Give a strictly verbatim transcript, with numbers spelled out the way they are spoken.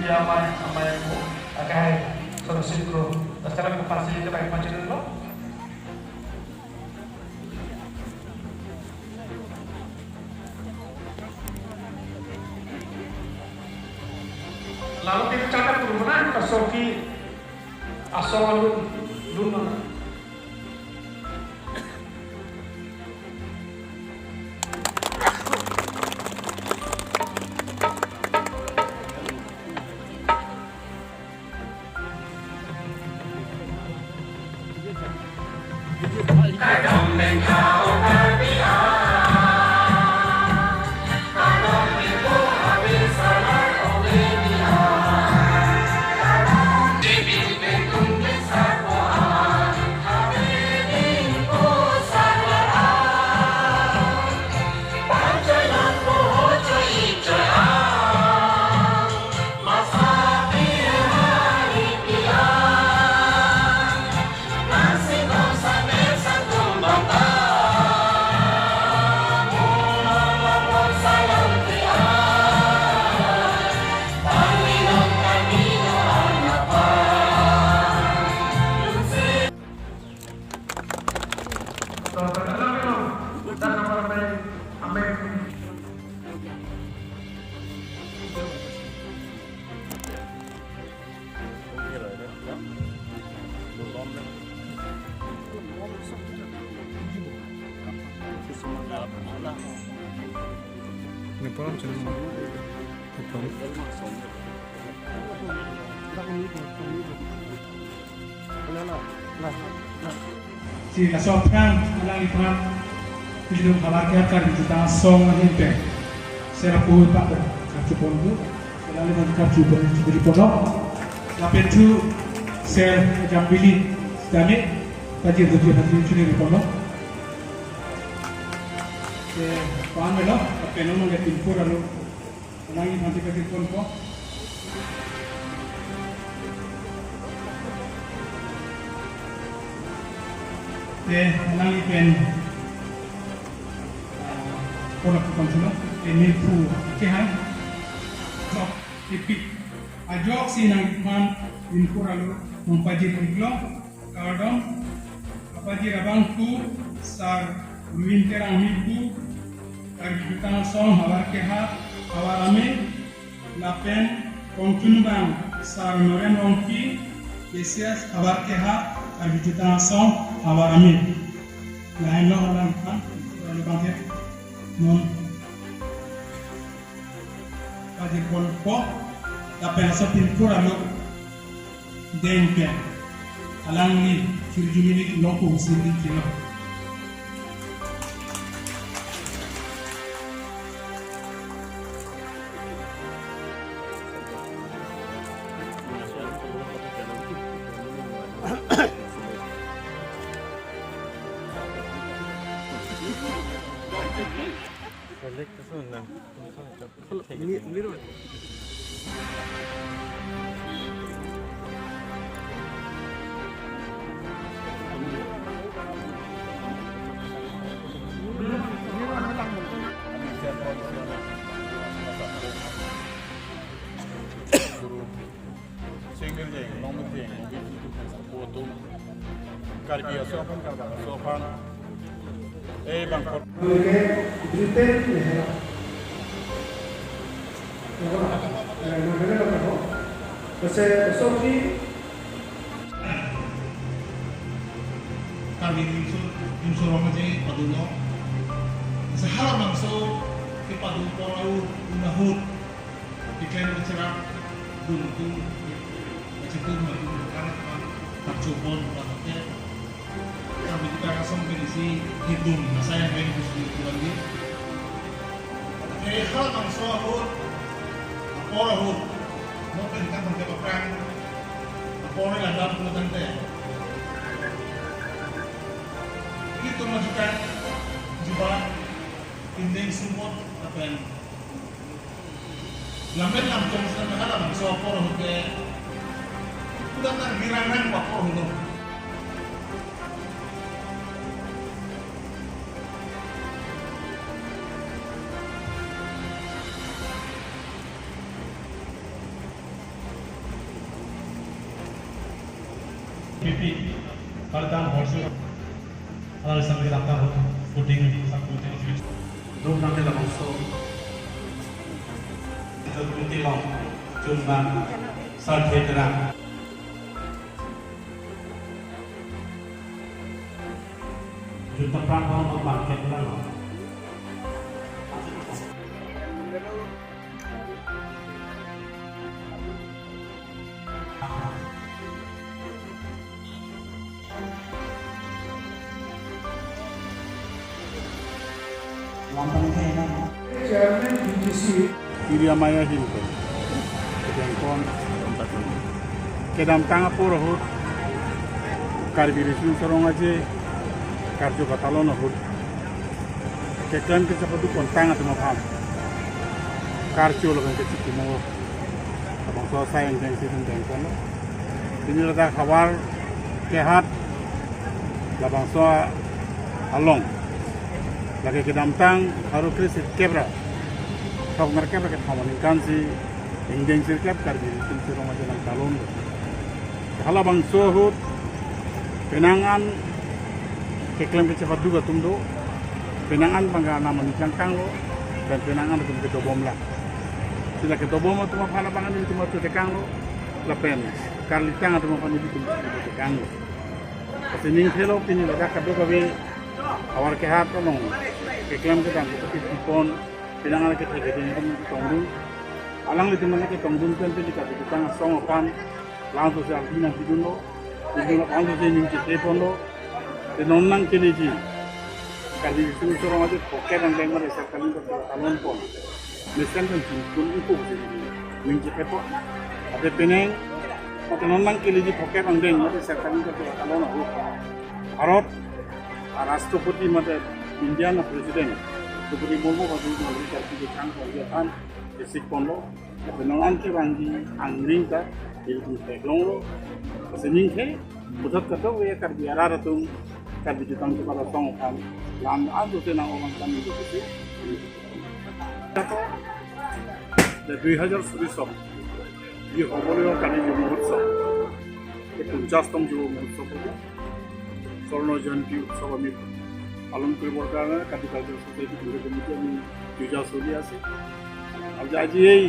Amei, amei ko, akai, soro singkro, sekarang ke pasi ke baik macam itu. Lalu kita cakap dulu mana kita soki asal lu, lu mana. Nepal channel. Nepal. Si laso aphrang alangliphan pilo havar keha Karbi Jutang Asong ahin pen sera pu pa karchupon pu, alangliphan karchupon chupon lo. Lapen thu ser jambili sitame pajir tujuh hati chuni riponlo. Eh, pan melo, lapen nung le pinpur alo. Alangliphan te pajirponpo. Te alangli pen, ah, pon apot pon chulo. Te nilphu kehang. So, ipi. Ajoksi nangliphan pinpur alo nangpajir-iklo. Kardom, apajir abang pu, Sar Ruin Terang Mipu, Karbi Jutang Asong havar keha, havar amei, lapen kongchunbang Sar Noren Rongpi, K C S havar keha, Karbi Jutang Asong havar amei. Lahenlo alangliphan, lalu bangke, non. Pajirponpo, lapen laso pinpur alo deng pen alangli chirjuminik nongpo sindi kilo. Single jeng, long jeng, mobi itu kan sabo atum. Karbi aso aphan, Karbi aso aphan. Eh, bang kor. Oke, Britain, ya. Ya, ya, ya, ya. Kasi, so, ki- Karbi Nimso, Nimso Rong aje padulo. Kasi halabangso, ki padu ko lau, unahut. Iklem kachera dun tu, kachitu ma dun kan kan, kachobon kan te. Karbi Jutang Asong pensi hidung, masa yang main khusus itu lagi. Eh, halabangso ahut, apor ahut, mau penkan pakai paprang, apor ni ladam puluh tante. Itu majukan, jubah, indeng sumot, apa yang Lamen lam tong sen halabangso apor ahut ke. Udah kan girang nang apor ahut lo. P P, Kalitan Horsu, Alar Sangri Daptar, Puting, Sakuti, Dum Nang Nila Bangso, Jatuti Long, Junban, Sarthetra, Junta Prang Hong, Bang Ketlang. Chairman B J C. Area Maya Hill ko. Kedamtang apor ahut Karbi Riso Nimso Rong Aje karjo katalon ahut keklem kechepadu pontang atum aphan karcho lapen kechikimo labangso asai angdeng si dengponlo. Pini ladak havar kehat labangso along lake kedamtang pharo kre sirkep ra thok nerkep ra kethom aningkan si ingdeng sirkep Karbi Riso Nimso Rong Aje nangtalonlo. Halabangso ahut penang an keklem kechepadu atum do, penang an bang anam ani kangkanglo, pen penang an atum kedobom lang. Si la kedobom atum aphan labang an ilitum atum tekanglo, lapen karlitang atum aphan ilitum tekanglo. Lasi ningthelo pini ladak kadokave havar kehat along keklem kedam kepipon penang an kethe keding atum tongdun. Alanglitum an ketongdun pen pini Karbi Jutang Asong aphan labangso si abhi nangpidunlo, pidunlo, labangso si ning chetheponlo. Te non nangkeleji Karbi Riso Nimso Rong Aje phokep angdeng mate sirkep angdeng katalonpon mesen pen chinkun ipo si ning chethepo. Ate penang, ate non nangkeleji phokep angdeng mate sirkep angdeng katalon ahut Bharat a Rashtrapati mate India a President Droupadi Murmu aphan nangli Karbi Jutang Karbi aphan kesikponlo. Lapen non an kevangji angring ta ilitum theklonglo. Lasi ningthe puthot kadokave Karbi arat atum Karbi Jutang Chepar Asong aphan lam an dote nang-ong nangkam ilitum si. Tato, the দুই হাজাৰ চৌবিশ, ye Hoboli Karbi Jubi Mahotsav, ye পঞ্চাশতম যুব মহোৎসৱ, স্বৰ্ণ জয়ন্তী উৎসৱ আমি পালন কৰিবৰ কাৰণে কাৰ্বি কালচাৰ ছ'চাইটি কেন্দ্ৰীয় কমিটি আমি যোজা চলি আছে। আৰু আজি এই